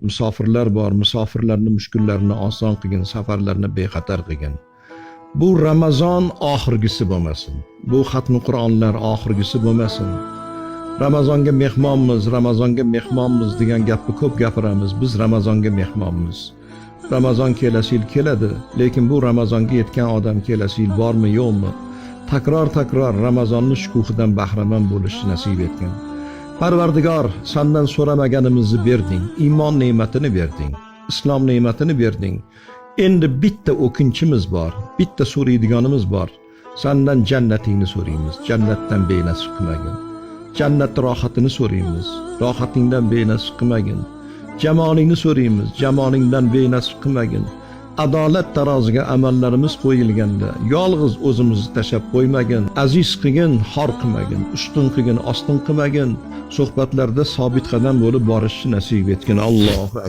Musofirlar bor, musofirlarni mushkullarini oson qilgin, safarlarni bexatar qilgin. Bu Ramazon oxirgisi bo'lmasin. Bu xatmi Qur'onlar oxirgisi bo'lmasin. Ramazonga mehmonmiz, Ramazonga mehmonmiz degan gapni ko'p gapiramiz. Biz Ramazonga mehmonmiz. Ramazon kelasi yil keladi, lekin bu Ramazonga yetgan odam kelasi yil bormi, yo'qmi? Takror takror Ramazonni shukuhidan bahramand bo'lishni nasib etgan. Parvardigor, sandan so'ramaganimizni berding, iymon ne'matini berding, islom ne'matini berding. Endi bitta o'kinchimiz bor, bitta so'raydiganimiz bor. Sandan jannatingni so'raymiz, jannatdan benasib qilmagin. Jannat rohatini so'raymiz, rohatingdan benasib qilmagin. Jamolingni so'raymiz, jamolingdan benasib qilmagin. Adolat taroziga amallarimiz qo'yilganda yolg'iz o'zimizni tashlab qo'ymagin, aziz qilgin, xor qilmagin, ustun qilgin, ostin qilmagin. Suhbatlarda sobit qadam bo'lib borishni nasib etgin. Allohu